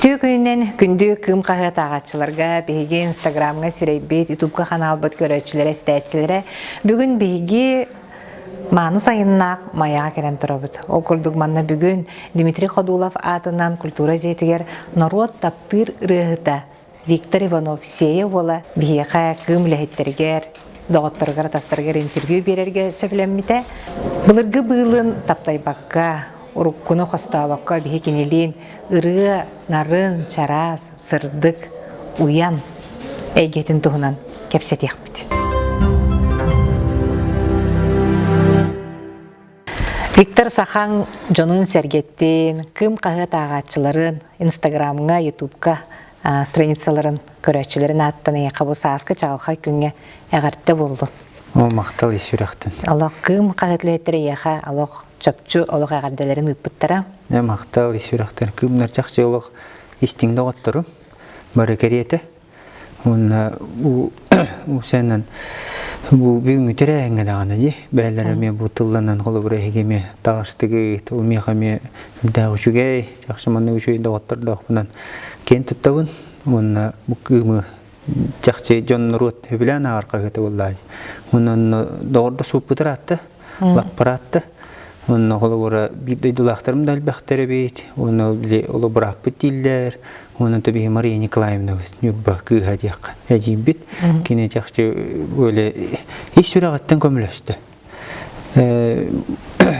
Үтүө күнүнэн күндү Кыым хаһыат ааҕааччыларга, биһиги Инстаграмҥа сирэйбит, Ютубка ханаалбыт көрөөччүлэрэ, истээччилэрэ бүгүн биһиги мааны сайыннаах Майаҕа кэлэн турабыт. Ол курдук манна бүгүн Дмитрий Ходулов аатынан культура дьиэтигэр норуот таптыыр ырыаһыта Виктор Иванов Сиэйэ уола биһиэхэ Кыым үлэһиттэригэр, доҕотторугар, атастарыгар интервью биэрэргэ сөбүлэммитэ. Былыргы быылын таптайбакка, уруккуну хостообокко биһи кинилиин ырыа, нарын, чараас, сырдык, уйан эйгэтин туһунан кэпсэтиэхпит. Виктор Сахаҥ дьонун-сэргэтин, Кыым хаһыат ааҕааччыларын Инстаграмҥа, Ютубка страницаларын көрөөччүлэрин ааттан эйиэхэ бу сааскы чаҕылхай күҥҥэ эҕэрдэ буоллун. О, махтал ис сүрэхтэн. Олох Кыым хаһыат үлэһиттэрэ эйиэхэ олох чопчу олох эҕэрдэлэрин ыыппыттара. Э, махтал ис сүрэхтэн. Кыымнар чахчы олох истиҥ доҕотторум. Бары кэриэтэ. Уонна бу усэнэн бу бүгүҥҥү тэрээһиҥҥэ даҕаны дии бэйэлэрэ эмиэ бу тылланан холобура эһиги эмиэ таҕыстыгыт ол миэхэ эмиэ үрдээх үчүгэй чахчы маннык үчүгэй доҕоттордоохпунан киэн туттабын уонна бу кыымы чахчы дьон норуот сөбүлээн ааҕар хаһыата буоллаа уонна онно доҕордосууппут ыраатта лаппараатта Онно холобура биир дойдулаахтарым да элбэхтэр эбит, уонна били олобурааппыт дииллэр, уонна то биһи Мария Николаевнабыт Ньурба кыыһа диэххэ эдьиийбит. Кини чахчы били ис сүрэҕиттэн көмөлөстө.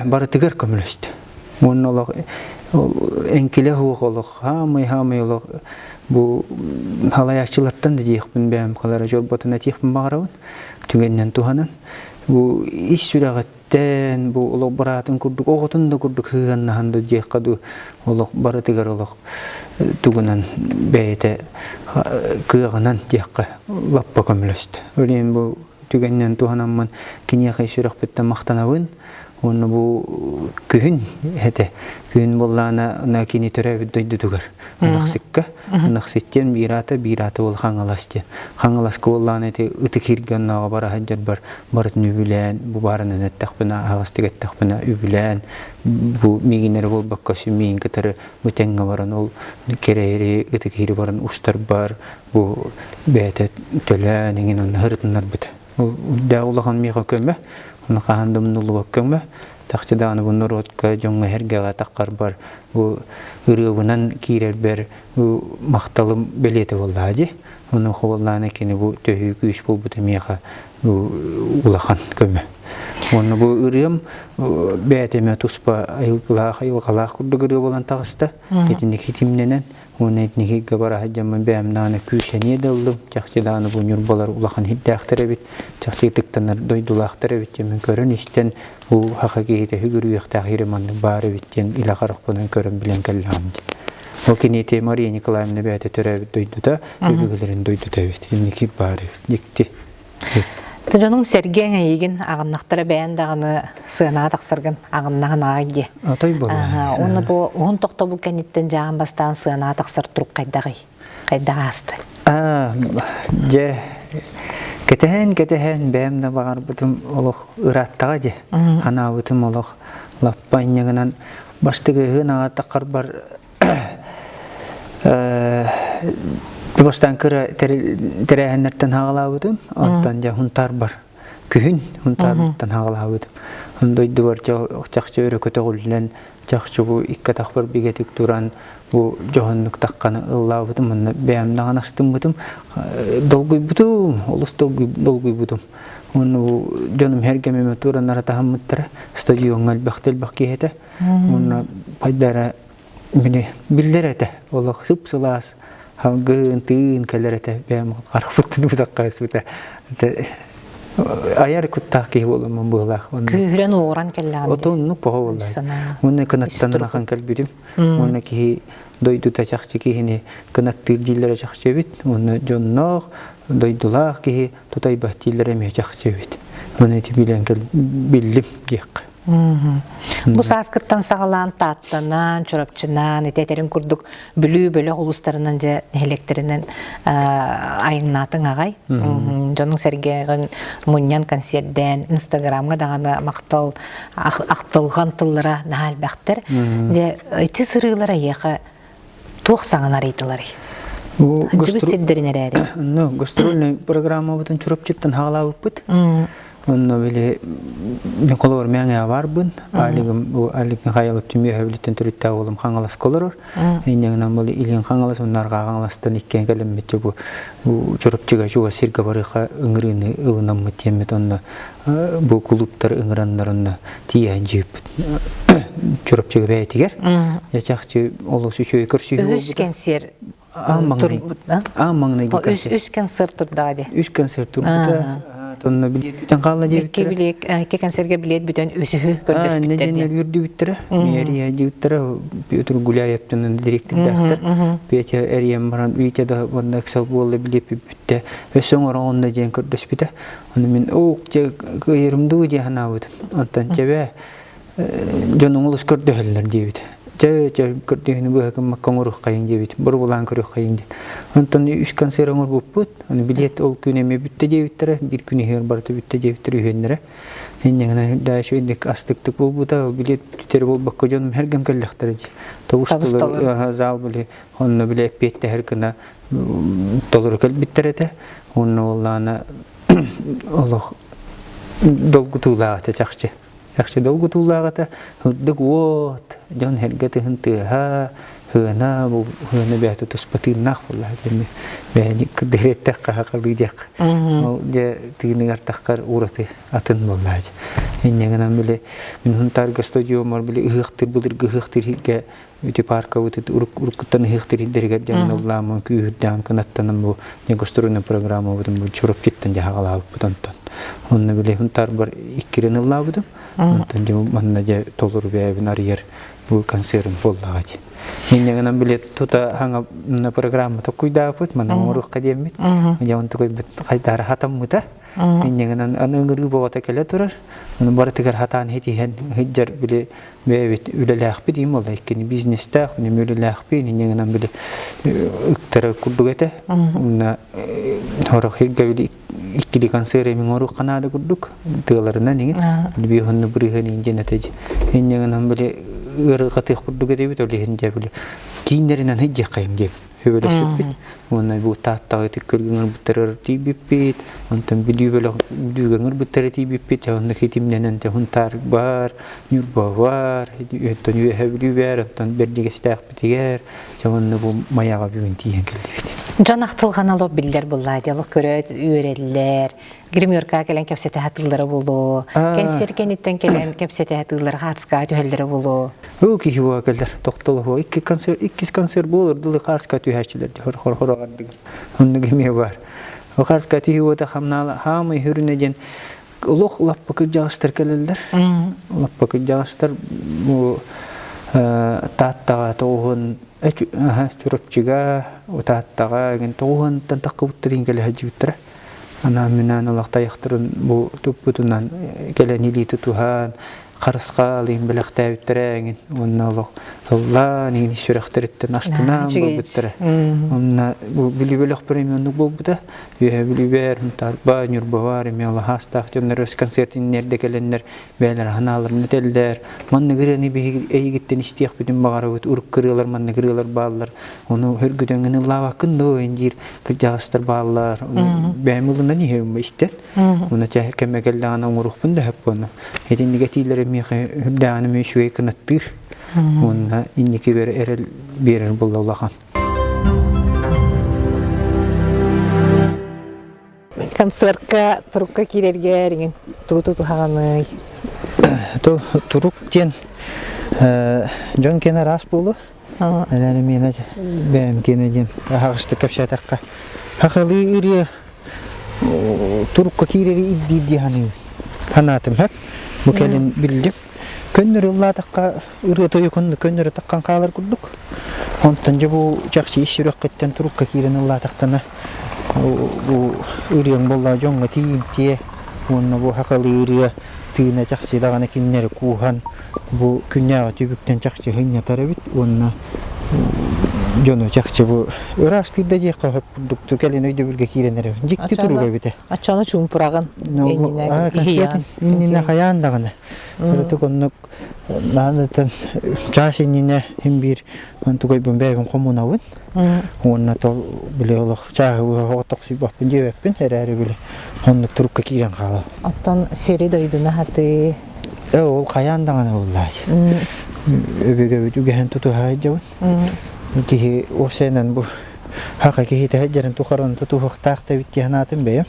Барытыгар көмөлөстө. Уонна олох эҥкилэ суох олох хаамай-хаамай олох бу халайааччылартан да диэхпин бэйэм халара дьолботун этиэхпин баҕарабын. Түгэнинэн туһанан бу ис сүрэҕиттэн Тэн бу олох быраатын курдук оҕотун да курдук сыһыаннаһан да диэххэ дуу олох барытыгар олох тугунан бэйэтэ кыаҕынан диэххэ лаппа көмөлөстө. Ол иһин бу түгэнинэн туһанаммын киниэхэ сүрэхпиттэн махтанабын уонна бу күһүн этэ күһүн буоллаҕына кини төрөөбүт дойдутугар Ынахсыкка Ынахсыт диэн биир аата биир аата ол Хаҥалас диэн Хаҥаласка буоллаҕына ити ытык ииргэ оннооҕо бара сылдьарбар барытын үбүлээн бу баарынан эттэхпинэ аһаҕастык эттэхпинэ үбүлээн бу миигин эрэ буолбакка өссө миигин кытары бу тэҥҥэ баран ол кэрэһири ытык иири баран устарбар бу бэйэтэ төлөөн эҥин онно ырытыннарбыта ол үрдээх улахан миэхэ көмө ону хаһан да умнуллубат көмө чахчы даҕаны бу норуотка дьоҥҥо сэргэҕэ таххарбар бу ырыабынан киирэрбэр бу махталым бэлиэтэ буоллаҕа дии онуоха буоллаҕына кини бу төһүү күүс буолбута миэхэ бу улахан көмө уонна бу ырыам бэйэтэ эмиэ туспа айылгылаах айылҕалаах курдук ырыа буолан таҕыста итинник хитимнэнэн Уонна итинник бара сылдьаммын бэйэм даҕаны күүс-сэниэ да ыллым, чахчы даҕаны бу ньурбалар улахан сирдээхтэр эбит, чахчы ытыктанар дойдулаахтар эбит диэммин көрөн-истэн, бу саха киһитэ сүгүрүйүөхтээх сирэ маннык баар эбит диэн илэ харахпынан көрөн билэн кэллэҕим дии. Ол кинити Мария Николаевна бэйэтэ төрөөбүт дойдута, өбүгэлэрин дойдута эбит, инники баар эбит, дьикти. Дьонуҥ сэргээн эйигин аҕыннахтара бэйэн даҕаны сыанаҕа тахсаргын аҕыннаҕын аҕай дии. Отой буолла. Уонна бу уһун тохтобул кэнниттэн дьааҕын бастаан сыанаҕа тахсар турук хайдаҕый? Хайдах ааста? Аа, дьэ, кэтэһэн кэтэһэн бэйэм да баҕарбытым олох ырааттаҕа дьэ. Анаабытым олох лаппа инньэ бастакы ыһыын аҕа таххарбар Бастаан кыра тэрээһиннэртэн хаҕалаабытым, онтон дьэ Хунтаарбар күһүн Хунтаарбыттан хаҕалаабытым. Дойдубар чахчы өрө көтөҕүллэн, чахчы бу икки атахпар бигэтик туран, бу дьоһуннук тахханы ыллаабытым, онно бэйэм даҕаны астыммытым, долгуйбутум, олус долгуйбутум. Уонна бу дьонум сэргэмимэ тураннара таһыммыттара, стадиоҥҥа элбэхтэ элбэх киһи этэ. Уонна пайдара Били биллэр этэ олох сып-сылаас салгын тыын кэлэр этэ бэйэм харахпыттан утахха ыспыта айар куттаах киһи буоламмын быһыылаах Күүһүрэн уоҕуран кэллэҕим Ото оннук боҕо буолла уонна кынаттан ахан кэлбитим уонна киһи дойдута чахчы киһини кынаттыыр дииллэрэ чахчы эбит уонна дьонноох дойдулаах киһи тутайбат дииллэрэ эмиэ чахчы эбит уонна ити билэн биллим диэххэ Бу сааскыттан саҕалаан Тааттанан, Чурапчынан, ити этэрин курдук Бүлүү бөлөх улуустарынан дьэ нэһилиэктэринэн айаннаатыҥ аҕай. Дьонуҥ сэргээҕин мунньан концертдээн, Инстаграмҥа даҕаны махтал ахтылҕан тыллара наһаа элбэхтэр. Дьэ ити сырыылар эйиэхэ. Туох саҥаны арыйдыларый? Ханчыбыт сирдэрин эрээри. Ну, гастрольный программабытын Чурапчыттан хаалаабыппыт. Онно били Николор мэҥэ барбын, Алигым Алик Михайлов түмүө билиттен төрүттээх уолум Хаҥаласка олорор. Инньэгинэн бу Илин Хаҥалас уонна Арҕаа Хаҥаластан иккиэн кэлэммит бу Чурапчыга чугас сиргэ барыахха ыҥырыыны ылынаммыт диэммит онно бу кулууптар ыҥыраннар онно тиийэн дьиэппит Чурапчыга бэйэтигэр. Чахчы олус үчүгэй көрсүһүү Үһүс кэнсиэр Аан маҥнай аан маҥнайгы концерт. Үс концерт турдаҕа дии. Үс концерт турбута. Онно билиэт бүтэн хаалла диэбиттэрэ. Икки билиэт, икки концертгэ билиэт бүтэн үсүһү көрдөспүттэр диэн. Үрдүбүттэрэ. Мэрия диэбиттэрэ. Петр Гуляевтан директордаахтар. Петя эрийэн баран Витя да уонна Excel буолла билиэт бүттэ. Өссө оҥороҕунна диэн көрдөспүтэ. Ону мин ок дьэ кыайарым дуу дии санаабытым. Онтон чэбэ дьонуҥ олус көрдөһөллөр диэбит. Чэ, чэ, көрдөһүүнү быһа гыммакка оҥоруоххайыҥ диэбит, боруобалаан көрүөххэйиҥ диэн. Онтон үс концерт оҥорбуппут, аны билиэт ол күн эмиэ бүттэ диэбиттэрэ, биир күн иһигэр барыта бүттэ диэбиттэр үһүөннэрэ. Инньэ да үчүгэйдик астыктык буолбута, ол билиэт бүтэр буолбакка дьонум һэргэм кэллэхтэрэ дии. Тобус толору зал били онно били эппиэттэһэр гына толору кэлбиттэр этэ. Уонна уоллаана олох долгутуулаах этэ чахчы. Чахчы долгутуулаах этэ. Ырдык уот, дьон эргэ тыһын тыаһа, хыана, бу хыана бэйэтэ туспа тыыннаах буолла диэн бэйэни кырдыһыреттэххэ хахалыы диэх. Ол дьэ тыыныгар таххар ураты атын буолла. Инньэ гынан били мин Хунтаарга стадиоммар били ыһыахтыыр былыргы ыһыахтыыр иһиргэ ити паркабыт уруккуттан ыһыахтыыр иһирдэригэр дьон ыллааммын күүһүрдээн кынаттанан бу негостройный программабытын бу Чурапчыттан дьаһаҕалаабыппыт онтон. Онно били Хунтаарбар иккирин ыллаабытым. Онтон дьэ манна дьэ толору бэйэбин арыйар бу концерым буоллаҕа дии. Инньэ гынан били тута хаҥа программа токкуйдаабыт, манна оҥоруохха диэммит. Дьэ онтукайбыт хайдара хатаммыта. Инньэ гынан аны ыҥырыы боҕото кэлэ турар. Ону барытыгар хатаан хитиһэн сылдьар били бэйэбит үлэлээхпит им буолла иккини бизнестээх мин үлэлээхпин инньэ гынан били ыктара курдук этэ. Уонна сорох сиргэ били иккили концерт эмиҥ оруохха наада курдук тыаларынан иҥин били биэһунну бырыһыан иҥин диэн этэ инньэ гынан били ыарырҕатыах курдук этибит ол иһин дьэ били кииннэринэн сылдьыаххайым диэн сөбүлэспиппит уонна бу Тааттаҕа ытык күөлгэ ыҥырбыттарыгар тиийбиппит онтон Бүлүү бөлөх Бүлүүгэ ыҥырбыттара тиийбиппит онно хитимнэнэн Хунтаар бар Ньурба бар онтон Үөһэ Бүлүү баар онтон Бэрдигэстээхпитигэр дьэ уонна бу Майаҕа бүгүн тиийэн кэллибит. Дьон ахтылҕана олох биллэр буоллаа дии олох көрөөт үөрэллэр гримеркаҕа кэлэн кэпсэтэ сатыыллара буолуо кэнсиэр кэнниттэн кэлэн кэпсэтэ сатыыллара хаацкаҕа түһэллэрэ буолуо Ол киһи буола кэлэр тохтолоһуо икки концерт иккис концерт буолар дылы хаарска түһээччилэр хор хор хороҕардыгар оннук эмиэ баар хаарска түһүү уота хамнаала хаамай хүрүнэ диэн олох лаппа кырдьаҕастар кэлэллэр лаппа кырдьаҕастар бу Тааттаҕа тоҕуһун Чурапчыга Тааттаҕа игин тоҕуһунтан таххыбыттар иин кэлэ сылдьыбыттара анаан-минээн олох тайахтарын бу туппутунан кэлэн илии тутуһан харысхал иһин бэлэхтээбиттэрэ эҥин уонна олох ыллаан иҥин сүрэхтэриттэн астынаан буолбуттара онно бу Бүлүү бөлөхпөр эмиэ оннук буолбута Үөһээ Бүлүүбэр Мутаарба Ньурбабар эмиэ олох аастаах дьоннор өс концертин эрдэ кэлэннэр бэйэлэрэ санааларын этэллэр маннык ырыаны биһиги эйигиттэн истиэхпитин баҕарабыт урукку ырыалар маннык ырыалар бааллар ону хөргүтөҥҥүн ыллаабаккын дуо диир кырдьаҕастар бааллар ону бэйэм ылынан иһэбин истэн Уна чэ кэмэ кэллэҕинэ оҥоруохпун да сөп буолла. Итинник этиилэри миэхэ үрдээҕинэ эмиэ үчүгэй кынаттыыр. Уонна инники эрэл биэрэр буолла улахан. Концертка турукка киирэргэ эриҥин тугу тутуһаҕыный? Турук диэн дьон киэнэ араас буолуо. Элэри миэнэ бэйэм киэнэ диэн аһаҕастык кэпсээтэххэ хахалыы ырыа турукка киирэри ирдиир дии саныыбын. Санаатым сөп. Бу кэлин биллим. Көннөрү ыллаатахха ырыа тойукун көннөрү таххан хаалар курдук. Онтон дьэ бу чахчы ис сүрэххиттэн турукка киирэн ыллаатаххына бу ырыаҥ буоллаҕа дьоҥҥо тиийимтиэ уонна бу хахалыы ырыа тыына чахчы даҕаны кинилэри кууһан бу күннээҕи түбүктэн чахчы сынньатар эбит уонна дьону чахчы бу ыраастыыр да диэххэ сөп курдук кэлин өйдөбүлгэ киирэн эрэр. Дьикти туруга эбитэ. Оччону чуумпураҕын иннинэ концерт иннинэ хайаан даҕаны. Ырытык оннук наадатан чаас иннинэ хим биир онтугайбын бэйэбин хомунабын. Уонна тол били олох чааһы оҕотохсуйбаппын диэбэппин эрээри били оннук турукка киирэн хаалабын. Оттон сири дойдуну хатыы Э ол хайаан даҕаны буоллаачы. Өбүгэбит үгэһин тутуһа сылдьабын. Киһи уопсайынан бу хака киһи тэһэдьэрин тухары тутуһуохтаах да эбит дии санаатым бэйэм.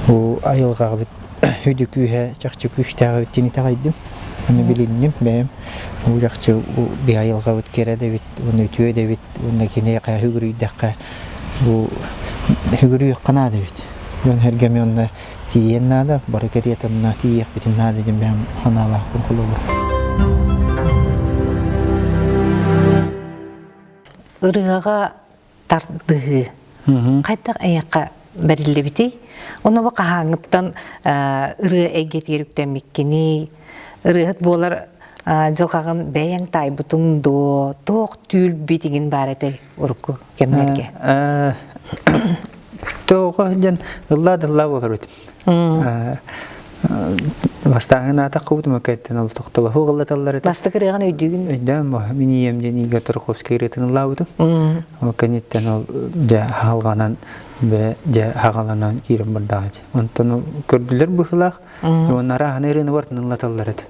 Бу айылҕаҕабыт үдү күүһэ чахчы күүстээх эбит диэн итэҕэйдим. Ону билинним бэйэм. Бу чахчы би айылҕабыт кэрэ да эбит, уонна үтүө да эбит, уонна киниэхэ үгүрүйдэххэ бу үгүрүйүөххэ наада эбит. Дьон сэргэми онно тиийиэн наада, бары кэриэтэ онно тиийиэхпитин наада диэн бэйэм санаалаахпын холобур. Ырыаҕа тардыһыы хайдах эйиэхэ бэриллибитий? Ону бу хаһааҥҥыттан ырыа эйгэтигэр үктэммиккиний? Ырыаһыт буолар дьылҕаҕын бэйэҥ таайбытыҥ дуо? Туох түүл битигин баар этэй урукку кэмнэргэ? Тоҕо диэн ыллаа да ыллаа буолар этим. Бастааҥҥын аатаххыбыт кэттэн ол тохтолоһу ыллаталлар этэ. Бастакы ырыаҕын өйдүүгүн? Өйдөөн бу мин ийэм диэн Игорь Тарковский ырыатын ыллаабытым. Ол кэнниттэн ол дьэ хаалҕанан дьэ хаҕаланан киирэн бардаҕа Онтон көрдүлэр быһыылаах уонна арааһын ырыаны бартын ыллаталлар этэ.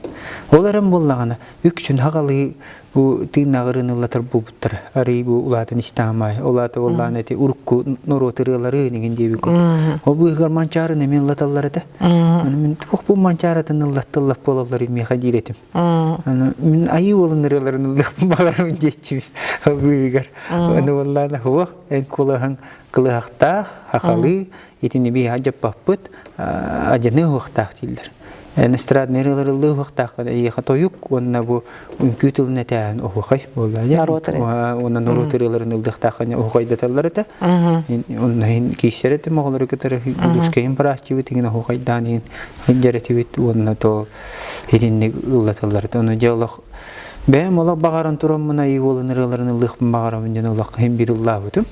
Ол эрэн буоллаҕына үксүн хаҕалыы бу тыыннаах ырыаны ыллатар буолбуттара. Арый бу улаатан истэҕим Ол аата буоллаҕына ити урукку норуот ырыалары иҥин диэбит курдук. Ол быыһыгар манчаарын эмиэ ыллаталлар этэ. Аны мин туох бу манчааратын ыллаттыллар буолаллар миэхэ диир этим. Аны мин айыы уолун ырыаларын ыллыахпын баҕарабын диэччибин ол быыһыгар. Аны буоллаҕына суох эн куолаһыҥ кылыһахтаах, хахалыы итини биһи адьаппаппыт, адьаны уһуохтаах дииллэр. Эстрадный ырыалар ыллыы уһуохтааххын эйиэхэ тойук уонна бу үҥкүү тылын этээһин оһуохай буолла уонна норуот ырыаларын ылдыахтааххын оһуохайдаталлар этэ. Онно иһин кииссэр этим оҕолору кытары улуускайын барааччыбыт иҥин оһуохайдаан иһин сылдьар этибит уонна то итинник ыллаталлар этэ. Ону дьэ олох бэйэм олох баҕаран тураммын айыы уолун ырыаларын ыллыахпын баҕарабын диэн олох иһин биир ыллаабытым.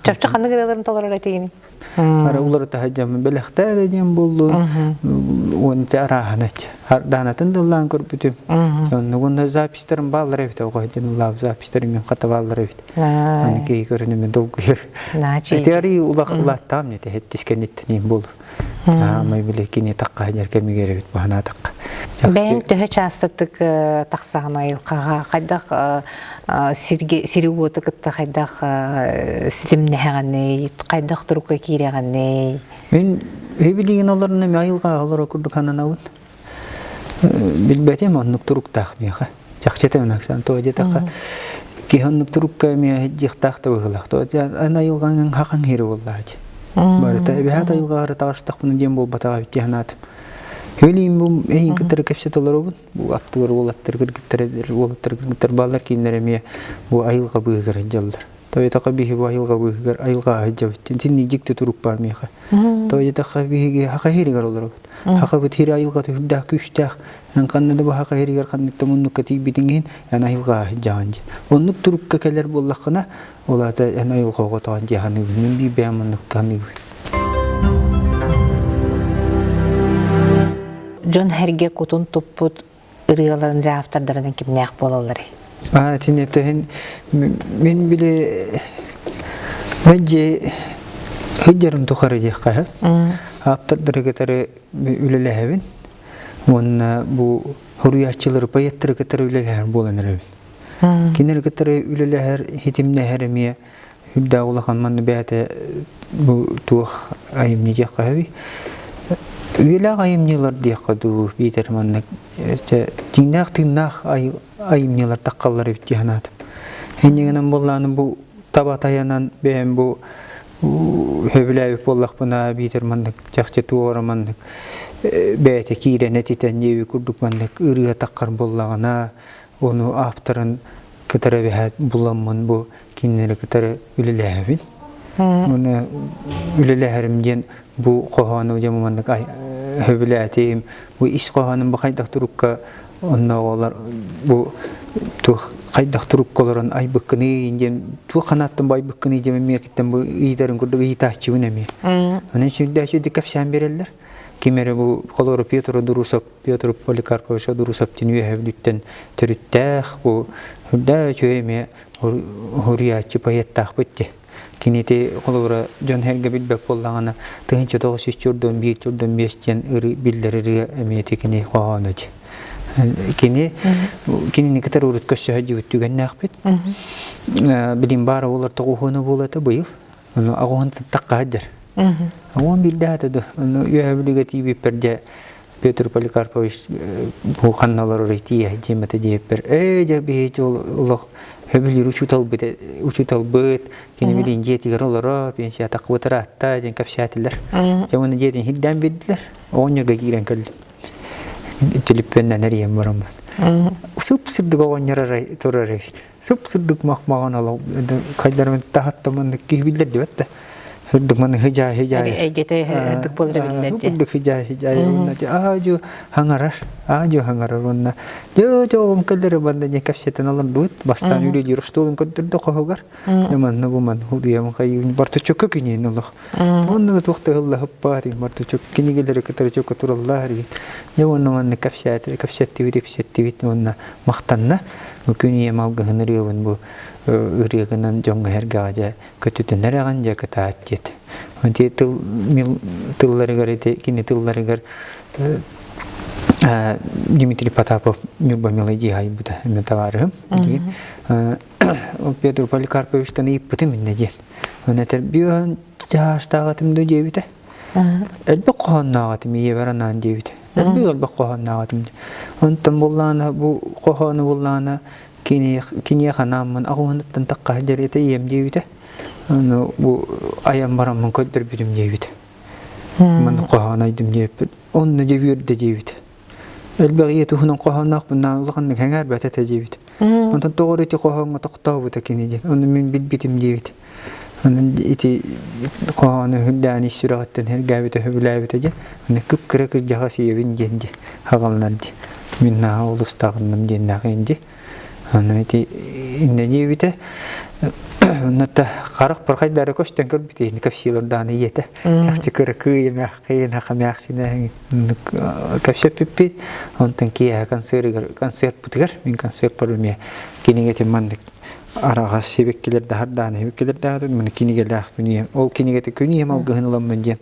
Чопчу ханнык ырыаларын толорор этигин? Ара уларыта сылдьаммын бэлэхтээ да диэн буоллун уонча арааһын ардаанатын да ыллаан көрбүтүм. Онно уонна записьтарым бааллар эбит оҕо диэн ыллаабыт записьтарым мин хата бааллар эбит. Аны киһи көрөн мен долгуйар. Ити арый улах улааттаам не тэһэттис кэнниттэн буолу. Аамай биле кини такка ханьар кэмигэр эбит баһанаатахха. Бэйэҥ төһө чаастатык тахсаҕын айылҕаҕа хайдах сиргэ сири-уоту кытта хайдах ситимнэһэҕиний, хайдах турукка киирэҕиний? Мин билигин олорно мен айылҕаҕа олоро курдук сананабын. Билбэтим оннук туруктаах миэхэ. Чахчыта Оксан тоҕо диэтэххэ киһи оннук турукка эмиэ дьиэхтээх да быһыылаах. Тоҕо эн айылҕаҥ хахаҥ иһири буоллаҕа дии. Барыта эбэһээт айылҕаҕа таҕыстахпына диэн буолбатаҕа эбит дии санаатым. Өлиим бу эйин кытары кэпсэтэ олоробун. Бу аттыгар уолаттар кыргыттар уолаттар кыргыттар бааллар кинилэр эмиэ бу айылҕа быыһыгар сылдьаллар. Тоҕо биһи бу айылҕа быыһыгар айылҕа сылдьабыт. Итинник дьикти турук баар миэхэ. Тоҕо диэтэххэ биһиги хаха иһиригэр олоробут. Хахабыт иһири айылҕата үрдээх күүстээх. Эн ханна да бу хаха иһиригэр ханнык да муннукка тиийбитиҥ иһин эн айылҕа сылдьаҕын дии. Оннук турукка кэлэр буоллаххына, ол аата эн айылҕа оҕотоҕун дии саныыбын. Мин биир бэйэм оннук саныыбын. Дьон сэргэ кутун туппут ырыаларын дьэ автордарынан кимнээх буолалларый? Аа, итини төһүн мин били мэлдьи сылдьарым тухары диэххэ ааптардары кытары үлэлэһэбин уонна бу суруйааччылары поэттары кытары үлэлэһэр буолан эрэбин. Кинилэри кытары үлэлэһэр, хитимнэһэр эмиэ Үрдээх улахан манна бэйэтэ бу туох айымньы диэххэ сөбүй? Үйэлээх айымньылар диэххэ дуу, биитэр маннык дьиҥнээх тыыннаах айымньылар таххаллар эбит дии санаатым. Иннигинэн буоллаҕына бу таба тайанан бэйэм бу сөбүлээбит буоллахпына биитэр маннык чахчы туох эрэ маннык бэйэтэ киирэн этитэн диэбит курдук маннык ырыа таххар буоллаҕына ону авторын кытары эбэһээт буламмын бу кинилэри кытары үлэлээһэбин. Уонна үлэлээһэрим диэн бу хоһоону дьэ маннык сөбүлээтим. Бу ис хоһоонум бу хайдах турукка онно оҕолор бу Туох хайдах турукка олорон айбыккыный диэн туох ханааттан байбыккыный диэн эмиэ киттэн бу ыйытарын курдук ыйытааччыбын эмиэ. Онон сүрдээччи кэпсээн биэрэллэр. Ким эрэ бу холоро Петр Дурусов, Петр Поликарпович Дурусов диэн үөһэ бүлүүттэн төрүттээх бу үрдээ үчүгэй эмиэ хуруйааччы поэттаахпыт дии. Кинити холобура дьон эргэ билбэт буоллаҕына 1901 чурдун биэс диэн ыры биллэр ырыа эмиэ ити кини хоһооно дии. Кини кинини кытары урут көрсөһө дьибит түгэннээхпит. Билим баара олор тоҕуһуона буолата быйыл. Ону аҕуһун таттахха сылдьар. Оҕон биирдээтэ ду. Ону үөһэ бүлүгэ тиийбиппэр дьэ Петр Поликарпович бу ханна олорор тиийэ дьиэмэтэ диэппэр ээ дьэ биһиги олох сөбүлүүр учууталбыт учууталбыт кини билин дьиэтигэр олорор пенсия таххыбыт ыраатта диэн кэпсээтилэр. Дьэ уонна дьиэтин хирдээн биэрдилэр. Оҕонньорго киирэн кэллим. Түлүппүөннэн эрийэн бараммын. Сып-сырдык оҕонньор арай турар эбит. Сып-сырдык мах-маҕан олох хайдарымын таһаттамын киһи биллэр да Үрдүк маны хыдьаа хыдьаа. Эйгэтэ үрдүк буолара биллэр дии. Үрдүк хыдьаа хыдьаа уонна аа-дьу хаҥарар, аа-дьу хаҥарар уонна дьэ дьэ кэллэр банна не кэпсэтэн олордубут. Бастаан үлэлиир остуолун көрдөрдө хоһугар. Манна бу ман худуйам хайыын бартычокка киниэн олох. Онно да туох да ыллаһыппаат, бартычок кинигэлэри кытары чөккө тураллар. Дьэ уонна манна кэпсээтэ кэпсэттибит, ипсэттибит уонна махтанна. Бу күн ийэм алгыһын ырыабын бу ырыагынан дьоҥҥо эргэҕэ дьэ көтүтэнэр эҕин дьэ кытаат диэт. Ити тыл тылларыгар ити кини тылларыгар Дмитрий Потапов Ньурба мелодия айбыта эмэ табаарыһым диин Петр Поликарповичтан ыйыппытым иннэ диэн. Оны этэр бүөн чаастааҕатым да диэбитэ. Элбэх хоһооннооҕатым ийэбэр анаан диэбитэ. Элбэх элбэх хоһооннооҕатым. Онтон буллаана бу хоһоону буллаана киниэхэ анааммын аҕыһыныттан тахха дьэрэтэ ийэм диэбитэ. Ону бу айан бараммын көрдөрбүтүм диэбитэ. Манна хоһоон айдым диэппит. Онно дьэ үөрдэ диэбит. Элбэх ийэ туһунан хоһоонноохпун наан улаханнык сэҥээрбэт этэ диэбит. Онтон тоҕо ити хоһооҥҥо тохтообута кини диэн. Ону мин билбитим диэбит. Онон ити хоһоону үрдээн ис сүрэҕиттэн сэргээбитэ, сөбүлээбитэ диэн. Аны кып-кыра кырдьаҕас ийэбин диэн дии хаҕыллар дии. Мин наһаа олустаҕынным диэннээх инди. Аны ити иннэ диэбитэ. Онно харах пырхайдары көстөн көрбүтэ ини кэпсиилэрдааны ийэтэ. Чахчы кыракый эмээххин, хамээхсинэ кэпсэппиппит. Онтон киэһэ концертыгар концертпытыгар мин концертпар эмиэ кинигэтин маннык араҕас сибэккилэр даһардаан сибэккилэр даһатын маны кинигэлээх күн ийэм ол кинигэтэ күн ийэм алгыһын ыламмын диэн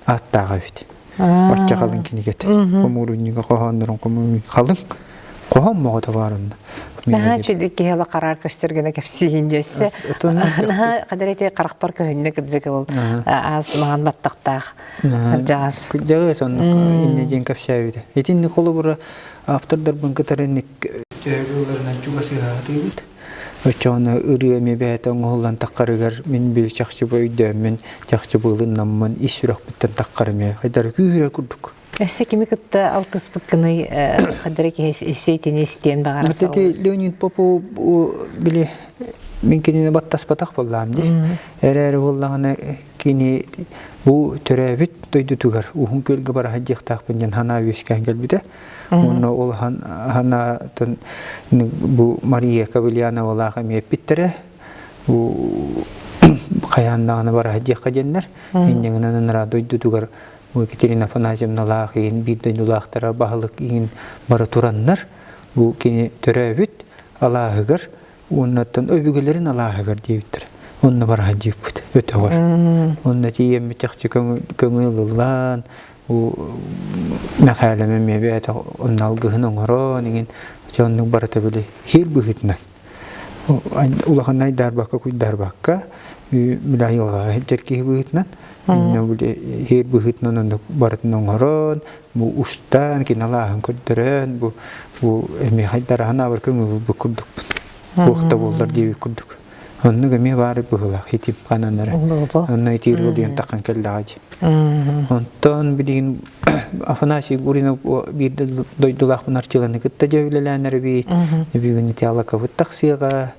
ааттааҕа эбит. Бачча халыҥ кинигэтэ. Хомуурунньуга хоһооннорун хомуурунньуга халыҥ хоһоон моҕото баар онно. Наһаа үчүгэй киһи ала хараар көстөр гына кэпсиин дьөссө. Наһаа хадыр эти харахпар көһүннэ кырдьык ол аас маҥан баттахтаах кырдьаҕас. Кырдьаҕас оннук иннэ диэн кэпсээбитэ. Итинник холобура автордарбын кытары инник төһө чугас ыһаатыыбыт. Оччоҕуна ырыа эмиэ бэйэтэ оҥоһуллан таххарыгар мин били чахчы бу өйдөөммүн, чахчы быылыннаммын ис сүрэхпиттэн таххар эмиэ хайдары күүһүрэр курдук. Өссө кими кытта алтыспыккыный хайдары киһи өссө итини истиэн баҕарар Вот эти Леонид Попов били мин кинини баттаспатах буоллаам дии. Эрээри буоллаҕына кини бу төрөөбүт дойдутугар Уһун Күөлгэ бара сылдьыахтаахпын диэн санаа үөскээн кэлбитэ. Уонна ол ханаатын бу Мария Ковальяновалаах эмиэ эппиттэрэ. Бу хайаан даҕаны бара диэххэ диэннэр. Инньэ гынан дойдутугар бу Екатерина Афанасьевналаах иин биир дойдулаахтара баһылык иин бары тураннар бу кини төрөөбүт алааһыгар уоннаттан өбүгэлэрин алааһыгар диэбиттэр. Онно бара диэбит өтөҕөр. Онно тиийэммит чахчы көҥүл ыллаан, Мэхээлэм эмиэ бэйэтэ онно алгыһын оҥорон иҥин дьэ оннук барыта били хир быһыытынан улахан айдаарбакка куйдаарбакка били айылҕаҕа сылдьар киһи быһыытынан иннэ били хир быһыытынан оннук барытын оҥорон бу устан кини алааһын көрдөрөн бу бу эмиэ хайдараһан аабыр көҥүл ылбыт курдукпун туох да буоллар диэбит курдук Оннук эмиэ баар быһыылаах итим ханан эрэ. Онно итиир диэн таххан кэллэҕэ дии. Онтон билигин Афанасий Гуринов биир дойдулаахпын Арчыланы кытта дьэ үлэлээн эрэбит. Бүгүн ити Алакабыт тахсыаҕа.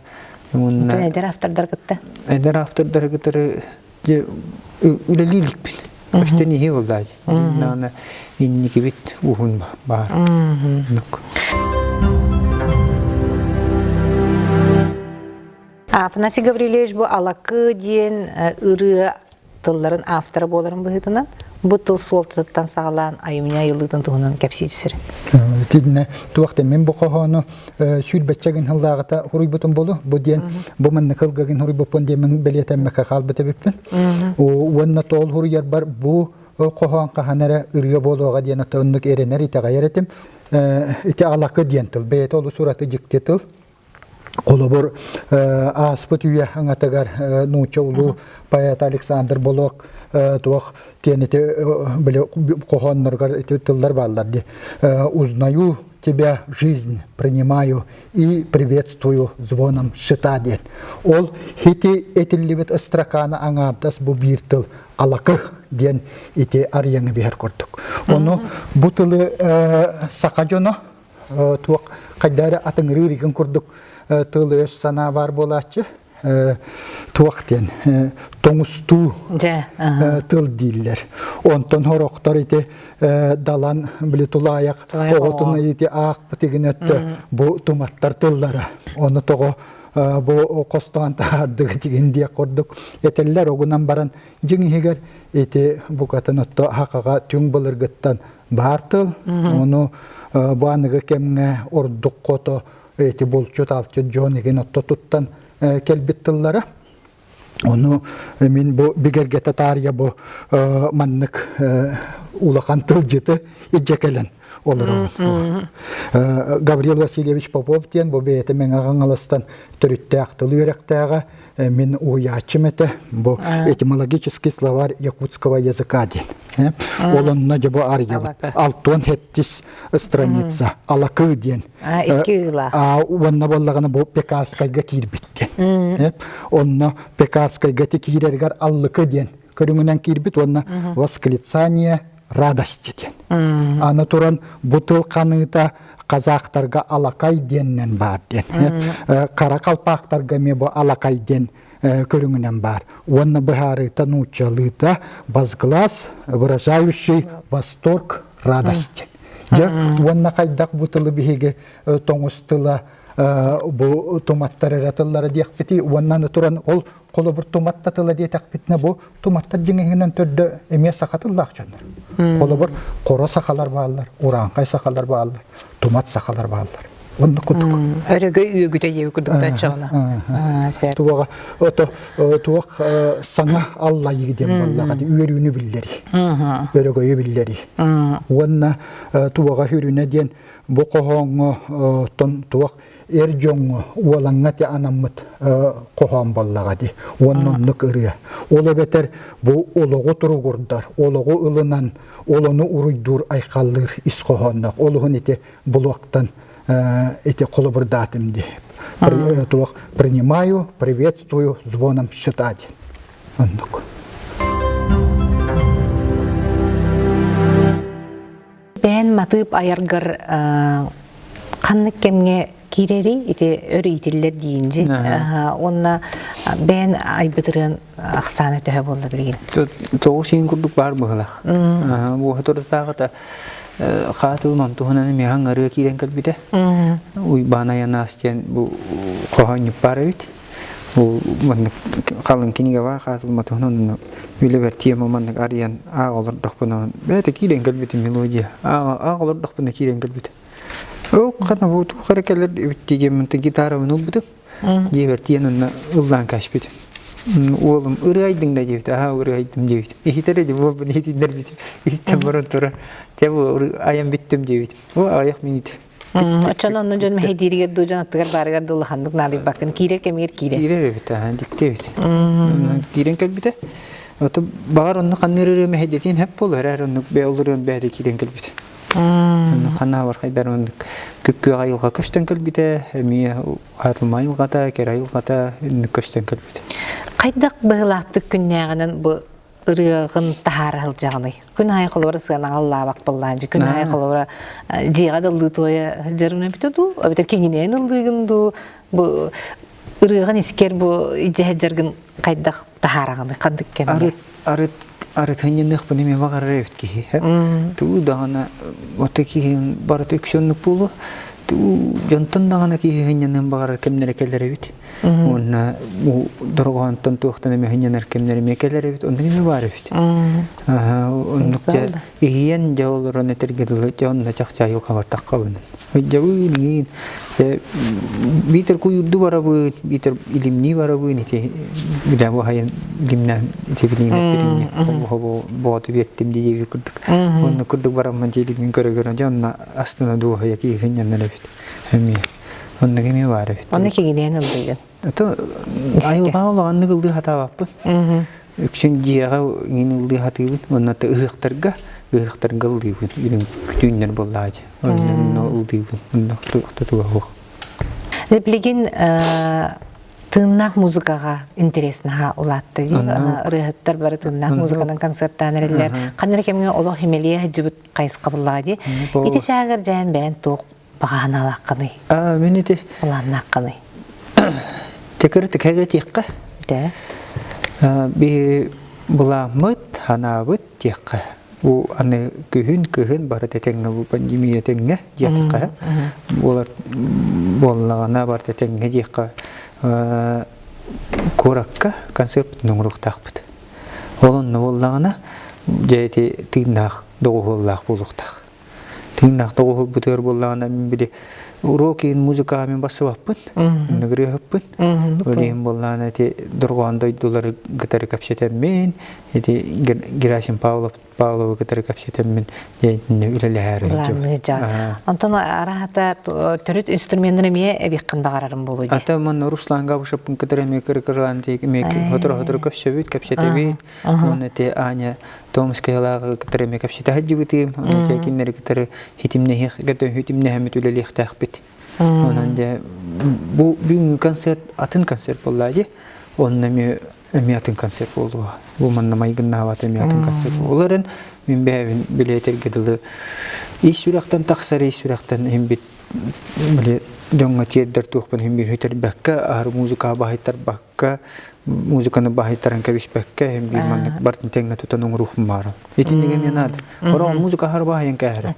Уонна эдэр автордар кытта. Эдэр автордары кытары дьэ үлэлии иликпин. Көстөн иһи буоллаа дии. Инникибит уһун баар. Афанасий Гаврильевич бу Алакы диэн ырыа тылларын автора буоларын быһыытынан бу тыл суолтатыттан саҕалаан айымньы айыллыытын туһунан кэпсии түсэр. Итиннэ туох да мин бу хоһоону сүүрбэччэ гын сыллааҕыта хуруйбутум болу. Бу диэн бу маннык ылгагын хуруйбуппун диэн мин бэлиэтэммэккэ хаалбыт эбиппин. Уонна тоол хуруйарбар бу хоһоон хаһан эрэ ырыа буолуоҕа диэн оннук эрэнэр итэҕэйэр этим. Ити алакы диэн тыл бэйэтэ олус ураты дьикти тыл. Холобур, ааспыт үйэ аҥатыгар нуучча улуу поэт Александр Блок туох диэн ити били хоһоонноругар ити тыллар бааллар дии. «Узнаю тебя, жизнь принимаю и приветствую звоном щита» диэн. Ол ити этиллибит строканы аҥаардас бу биир тыл алакы диэн ити арыйаҥы биһэр курдук. Ону бу тылы саха дьоно туох хайда эрэ атыҥырыыр игин курдук тыл-өс санаа баар буолааччы туох диэн тоҥустуу тыл дииллэр. Онтон хорохтор ити далан били тулаайах оҕотун ити аахпыт игин өттө бу туматтар тыллара. Ону тоҕо бу хостоон таһаардыгыт игин диэх курдук этэллэр огунан баран дьиҥ иһигэр ити букатын отто хахаҕа түҥ былыргыттан баар тыл. Ону бу аныгы кэмҥэ ордук хото эти булчут-алчыт дьон игин отто туттан кэлбит тыллара. Ону мин бу бигэргэтэ таарыйа бу маннык улахан тылдьыты илдьэ кэлэн олоробун. Гаврил Васильевич Попов диэн бу бэйэтэ Мэҥэ Хаҥаластан төрүттээх тыл үөрэхтээҕэ мин уһуйааччым этэ. Бу этимологический словарь якутского языка диэн. Ол онно дьэ бу арыйабыт. Алтон хеттис страница алакы диэн. Уонна буоллаҕына бу Пекарскайга киирбит диэн. Онно Пекарскайга киирэригэр аллыкы диэн көрүҥүнэн киирбит уонна восклицание радости диэн. Аны туран бу тыл ханыыта казахтарга алакай диэннэн баар диэн. Кара халпаахтарга эмиэ бу алакай диэн көрүҥүнэн баар. Уонна быһаарыыта нууччалыыта возглас, выражающий восторг, радость. Дьэ, уонна хайдах бу тылы биһиги тоҥус тыла бу туматтар эрэ тыллара диэхпитий уонна аны туран ол холобур туматта тыла диэтэхпитинэ бу туматтар дьиҥиһинэн төрдө эмиэ саха тыллаах дьоннор. Холобур хоро сахалар бааллар, урааҥхай сахалар бааллар, тумат сахалар бааллар. Оннук курдук. Өрөгөй үөгүтэ диэби курдук да оччоҕуна. Туоҕа ото туох саҥа аллайыы диэн буоллаҕа үөрүүнү биллэрий. Өрөгөйү биллэрий. Уонна туоҕа хүрүнэ диэн бу хоһооҥҥо тон туох эр дьоҥҥо уолаҥҥа ти анаммыт хоһоон буоллаҕа дии уонна оннук ырыа ол эбэтэр бу олоҕу туругурдар олоҕу ылынан олону уруйдуур айхаллыыр ис хоһоонноох ол уһун ити блоктан ити холобурдаатым дии туох принимаю приветствую звоном счета диэн оннук. Бэйэн матыып айаргар ханнык кэмҥэ киирэрий ити өр иитиллэр диинди уонна бэйэн айбытырыан ахсаана төһө буолла билигин? Тоҕус иин курдук баар быһылах. Буоһа туртааҕыта хаатылын онтуһунан эмиэ ырыа киирэн кэлбитэ. Уйбаан Айанаас диэн бу хоһоонньук баар эбит. Бу маннык халыҥ кинигэ бар хаатылма туһунан онно үлэбэр тема маннык арыйан аах олордохпуна бэйэтэ киирэн кэлбитим мелодия аах олордохпуна киирэн кэлбит. Ол хана бу туох эрэ кэлэр эбит диэммин гитарабын ылбытым. Диэбэр тиийэн онно ыллаан кээспитим. Уолум ырыайдыҥ да диэбит, аһаа ырыайдым диэбит. Иһитэр эди буолбун иһитиннэрбитим. Истэн баран турар. Дьэ бу айан бүттүм диэбитим. О аҕыйах минут. Оччону онно дьон мэһэйдииригэр дуу, дьон аттыгар баарыгар дуу улаханнык наадыйбаккын. Киирэр кэмигэр киирэр. Киирэр эбит, аһаа, дьикти эбит. Киирэн кэлбитэ. Ото баҕар онно ханныыр ырыа мэһэйдэтиэн сөп буолуо эрээр оннук бэйэ ол ырыам бэйэтэ киирэн кэлбит. Онно ханна бархайдар оннук күп-күөх айылҕа көстөн кэлбитэ, эмиэ аатылма айылҕата, кэрэ айылҕата инник көстөн кэлбит. Хайдах быһыылаахтык күннээҕинэн бу ырыаҕын таһаара сылдьаҕыный? Күн аайы холобура сыанаҕа ыллаабат буоллаан күн аайы холобура дьиэҕэ да ыллыы туойа сылдьарым эбитэ дуу, эбэтэр киҥинэйэн ыллыыгын дуу, бу ырыаҕын искэр бу илдьэ сылдьаргын хайдах таһаараҕыный, ханнык кэмҥэ? Арыт арыт арыт хынньаныахпын эмиэ баҕарар эбит киһи. Тугу даҕаны ото киһи барыта үксү оннук буолуо. Дьонтон даҕаны киһи сынньаныан баҕарар кэмнэрэ кэлэр эбит. Уонна дорҕоонтон туохтан эмэ сынньанар кэмнэр эмиэ кэлэр эбит. Оннук эмиэ баар эбит. Оннук дьэ иһийэн дьэ олорон этэргэ дылы дьэ онно чахчы айылҕа бартаххабын. Дьабыын иҥиин биитэр куйуурду барабыт, биитэр илимнии барабыын ити билэ бу хайын илимнээн ити билиин эппитинньэ хобо бооту биэртим дии курдук. Онно курдук бараммын дии көрө-көрө дьэ онно астына дуоһуйа киһи эбит эмиэ оннук эмиэ баар эбит Онно кигиниэн ыллыгын. Это айылҕаҕа улаҕаннык ыллыы хатаабаппын. Үксүн дьиэҕэ иҥин ыллыы хатыыбын. Онно ыһыахтарга ыһыахтарга ыллыыбын. Үрүҥ күтүүннэр буоллаҕа дьэ. Онно ыллыыбын. Онно туга суох. Билигин тыыннаах музыкаҕа интерес наһаа улаатта дии. Ырыаһыттар бары тыыннаах музыканан концерттаан эрэллэр. Ханна эрэ кэмҥэ олох химэлиэ сылдьыбыт хайысхабыллаҕа дии. Ити чаагар дьээн бэйэн туох баҕаһаналааххыный? Мин ити Былааннааххыный? Текер тикэгэ тиэххэ. Дэ. Би былааммыт, ханаабыт тиэххэ. Бу аны күһүн, кыһын бары тэтэҥҥэ бу пандемия тэҥҥэ диэтэххэ. Буолар буоллаҕына бар тэтэҥҥэ диэххэ куоракка концерт оҥоруохтаахпыт. Ол онно буоллаҕына дьэ ити тыыннаах доҕуһуоллаах буолуохтаах. Тыыннаах доҕуһуолбутугар буоллаҕына мин били уруок иһин музыкаҕа мин бассыбаппын, ырыаһыппын. Ол иһин буоллаҕына ити дорҕоон дойдулары кытары кэпсэтэммин, ити Герасим Павлов Павловы кытары кэпсэтэммин дьэ итиннэ үлэлэһээри сылдьабын. Онтон араһата төрүт инструменнар эмиэ эбиэххин баҕарарым буолуо дии. Ата манна Руслан Габышевпын кытары эмиэ кыры-кырылаан эмиэ сотору-сотору көрсөбүт, кэпсэтэбит. Уонна ити Аня Томскаялааҕы кытары эмиэ кэпсэтэ сылдьыбытым. Ону ити кинилэри кытары хитимнэһиэх, хитимнэһэммит үлэлиэхтээхпит. Онон дьэ бу бүгүҥҥү концерт атын концерт буолла дии. Онно эмиэ эмиэ атын концерт буолуо. Бу манна майгыннаабат эмиэ атын концерт буолар эрэн мин бэйэбин билиэтэргэ дылы ис сүрэхтэн тахсар ис сүрэхтэн иһин бит били дьоҥҥо тиэрдэр туохпун иһин биир сүтэрбэккэ аһары музыкаҕа баһыйтарбакка музыканы баһыйтаран кэбиспэккэ иһин биир маннык бартын тэҥҥэ тутан оҥоруохпун баарым. Итиннигэ эмиэ наада. Ороо музыка аһары баһыйан кээһэрэ.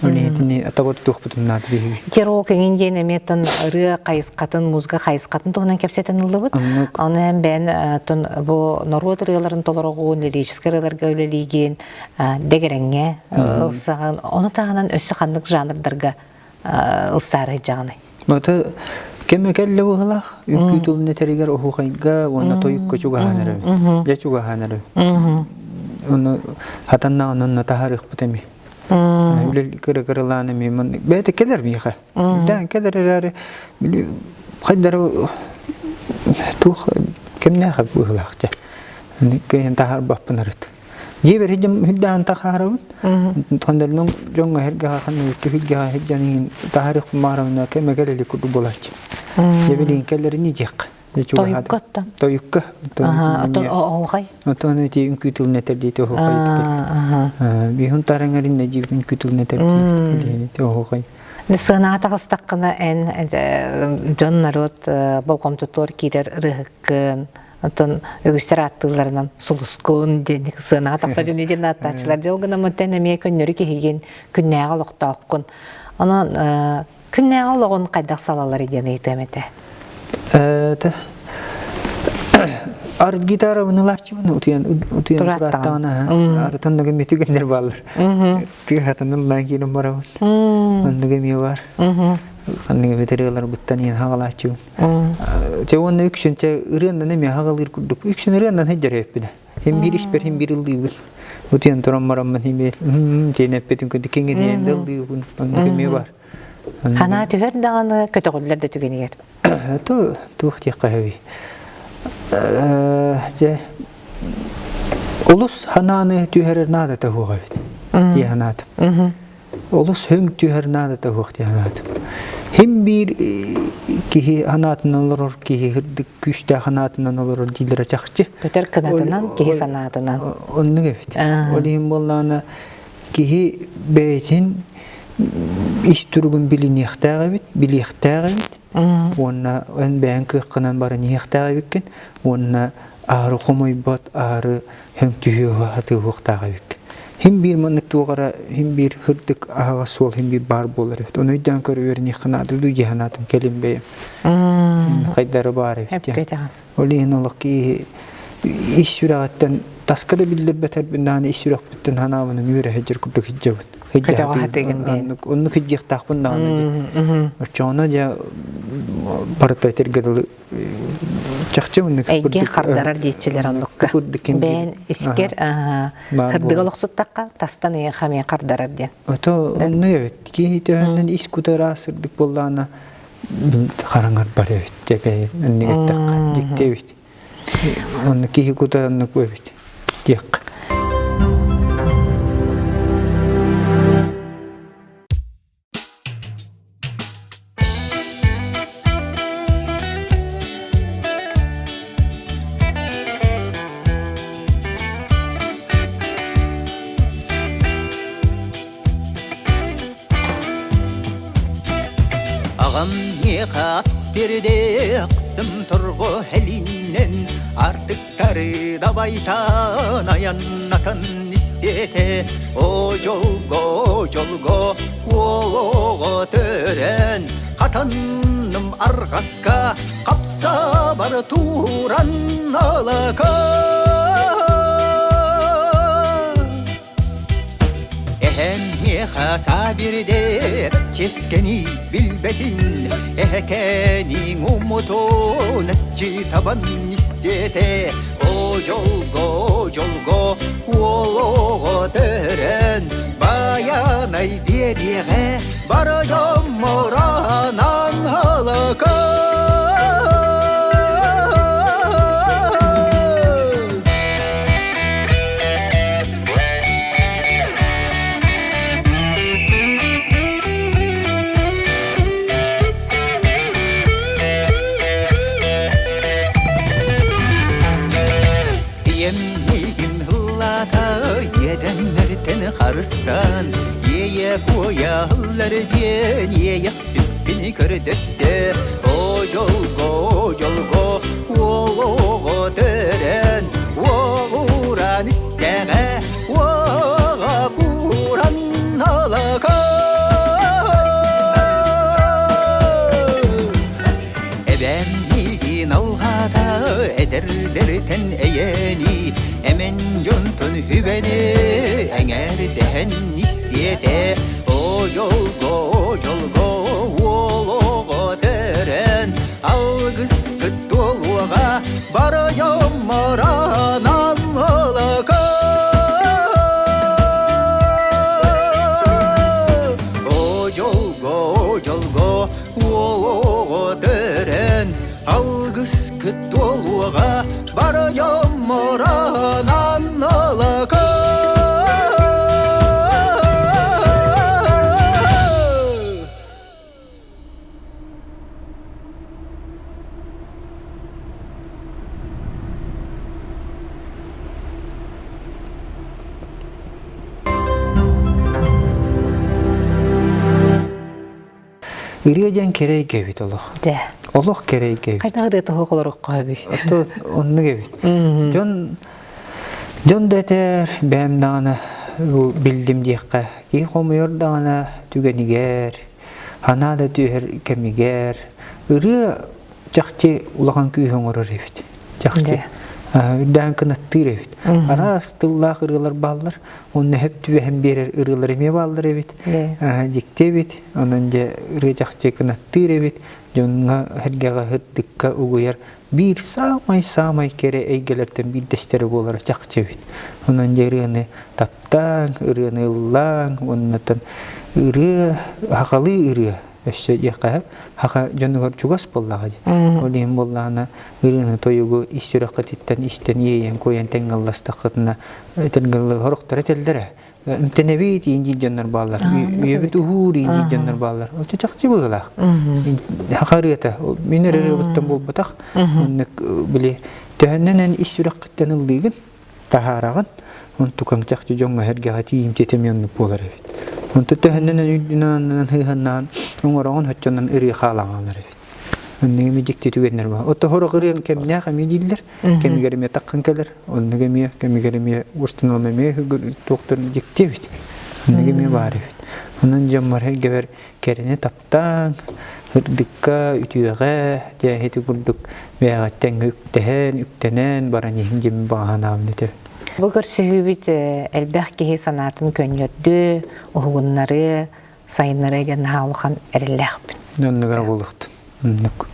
Итини таба тутуохпутун наада биһиги. Рок эҥин диэн эмиэ тон ырыа хайысхатын, музыка хайысхатын туһунан кэпсэтэн ыллыбыт. Оны эн бэйэн тон бу норуот ырыаларын толороҕун, лирическэй ырыаларга үлэлиигин, дэгэрэҥҥэ ылсаҕын. Ону таһынан өссө ханнык жанрдарга ылсаары сылдьаҕыный? Ата кэмэ кэллэ быһылаах. Үҥкүү тылын этэригэр оһуохайга уонна тойукка чугаһаан эрэбин. Дьэ чугаһаан эрэбин. Ону хатаннаҕын онно таһаарыахпыт эми. Үлэ кыра-кыралаан эми бэйэтэ кэлэр миэхэ. Дээн кэлэр эрээри били хайдары туох кэмнээх быһылаах дьэ. Кыайан таһаарбаппын арыт. Дьиэбэр үрдээн тахаарабын. Хандарынан дьоҥҥо эргэҕэ ханна түһүлгэҕэ сылдьан иһин таһаарыахпын баҕарабын кэмэ кэлэ илик курдук буолааччы. Дьэ билигин кэлэрин диэххэ. Тойукка оттон. Тойукка. Оттон оһуохай. Оттон ити үҥкүү тылын этэр диэти оһуохай Биһун тараҥарын диир үҥкүү тылын этэр диэти оһуохай. Сыанаҕа таҕыстаххына эн дьон народ болҕомтотугар киирэр ырыаһыккын, Оттон үгүстэр ааттыылларынан сулускун диэн сыанаҕа тахсар дьон диэн ааттааччылар. Дьыл гынаммыттан эмиэ көннөрү киһигин, күннээҕи олохтооххун. Онон күннээҕи олоҕун хайдах салалар диэн ыйытыам этэ. Это арыт гитарабын ылааччыбын утуйан утуйан турааттаҕына арытан да эмиэ түгэннэр бааллар. Тыаһатан ыллаан киирэн барабын. Оннук эмиэ бар. Ханнык эбит ырыаларбыттан иэн хаҕалааччыбын. Чэ уонна үксүн чэ ырыаннан эмиэ хаҕалыыр курдук. Үксүн ырыаннан сылдьар эбиппин. Хим биир испэр хим биир ыллыыбын. Утуйан туран бараммын хим биир диэн эппитин курдук киҥинийэн да ыллыыбын. Оннук эмиэ бар. Ханаа түһэр даҕаны көтөҕүллэр да түгэнигэр. То туох диэххэ сөбүй? Дьэ олус ханааны түһэрэр наадата суох эбит дии санаатым. Олус хөҥ түһэр наадата суох дии санаатым. Хим биир киһи санаатынан олорор киһи сырдык күүстээх санаатынан олорор дииллэрэ чахчы. Көтөр кынатынан, киһи санаатынан. Оннук эбит. Ол иһин буоллаҕына киһи бэйэтин ис туругун билиниэхтээх эбит, билиэхтээх эбит. Уонна эн бэйэҥ кыаххынан баран иһиэхтээх эбиккин. Уонна аары хомойбот, аары хөҥтүһүө сатыахтаах эбиккин. Хим биир маннык туох эрэ хим биир һырдык аһаҕас суол хим биир баар буолар эбит. Ону өйдөөн көрө үөрэниэххэ наада дуу дии санаатым кэлин бэйэм. Хайдары баар эбит диэн. Ол иһин олох киһи ис сүрэҕиттэн таска да биллэрбэтэрбин даҕаны ис сүрэхпиттэн санаабынан үөрэ сылдьар курдук сылдьабын. Оннук сылдьыахтаахпын даҕаны дии. Оччоҕуна дьэ барыта этэргэ дылы чахчы оннук Эйгэ хардарар диэччилэр оннукка. Бэйэн искер хырдыга олохсуттахха тастан эйиэхэ эмиэ хардарар диэн. Ото оннук эбит. Киһи төһөннөн ис кута ыраас сырдык буоллаҕына хараҥар бар эбит диэбэйин оннук эттэххэ дьикти эбит. Онно киһи кута оннук эбит диэххэ. Аҕам миэхэ перде ахсым торго элиннен артыктары дабайтан аяннатан истиэтэ О дьолго, дьолго, уолуоҕа төрөн хатанным арҕаска хапсабар тууран алака Эһэм миэхэ саа биэрдэ ческэни билбэтин эһэкэниҥ умутун аччы табан истиэтэ О дьолго, дьолго, уол оҕо төрөөн байанай биэриэҕэ бары дьоммуранан халака. Ийэм миигин ыллаата иэдэннэртэн харыстаан Иэйэ куойа ыллар диэн иэйэхсиппин көрдөстө О дьолго, дьолго, уол оҕо төрөөн Уоҕуран истэҕэ уоҕа кууран алака Эбэм миигин алҕаата эдэрдэртэн эйэни эмэн дьонтон үбэни эҥээрдэһэн истиэтэ О дьолго, дьолго, уол оҕо төрөөн алгыспыт туолуоҕа бары дьомморонон ылыка О дьолго, дьолго, уол оҕо төрөөн алгыскыт туолуоҕа бары дьомморонон ылыка Ырыа диэн кэрэ эйгэ эбит олох. Дьэ. Олох кэрэ эйгэ эбит. Хайдах ырыа тоһуох олорукка эбий? Ото оннук эбит. Дьон дьон да этэр, бэйэм даҕаны бу биллим диэххэ, киһи хомуйар даҕаны түгэнигэр, санаа да түһэр кэмигэр ырыа чахчы улахан күүһү оҥорор эбит. Чахчы. Үрдээн кынаттыыр эбит. Араас тыллаах ырыалар бааллар. Онно хөп түбэһэн биэрэр ырыалар эмиэ бааллар эбит. Дьикти эбит. Онон дьэ ырыа чахчы кынаттыыр эбит. Дьоҥҥо сэргэҕэ һырдыкка угуйар биир саамай-саамай кэрэ эйгэлэртэн биирдэстэрэ буолара чахчы эбит. Онон дьэ ырыаны таптааҥ, ырыаны ыллааҥ уоннатан ырыа, сахалыы ырыа өссө диэххэ саха дьонугар чугас буоллаҕа дии. Ол иһин буоллаҕына ырыаны тойугу ис сүрэххититтэн истэн иэйэн-куойан тэҥҥэ ылластаххытына этэргэ сорохторо этэллэрэ Эмтэнэбит иин диир дьоннор бааллар. Үйэбит уһуур иин диир дьоннор бааллар. Ол чахчы быһыылаах. Саха ырыата. Мин эрэ ырыабыттан буолбатах. Оннук били төһөннөн эн ис сүрэххиттэн ыллыыгын, таһаараҕын, онтукаҥ чахчы дьоҥҥо сэргэҕэ тиийимтиэтэ эмиэ оннук буолар эбит. Онтон төһөннөн эн үрдүнэн аннынан сыһыаннаан оҥороҕун, оччонон ырыа хаалаҥалар эбит. Оннук эмиэ дьикти түгэннэр баар. Отто сорох ырыаҥ кэмнээх эмиэ дииллэр. Кэмигэр эмиэ таххан кэлэр. Оннук эмиэ кэмигэр эмиэ устунан эмиэ туохтар дьикти эбит. Оннук эмиэ баар эбит. Онон дьоммор эргэбэр кэрэни таптааҥ, ырдыкка, үтүөҕэ, дьэ ити курдук бэйэҕиттэн үктэһэн, үктэнэн баран иһин диэн баҕа санаабын этэбин. Бу көрсүһүүбүт элбэх киһи санаатын көнньөрдүө, уһугуннарыа, сайыннарыа диэн наһаа улахан эрэллээхпин. Оннугар буолуохтун. Оннук.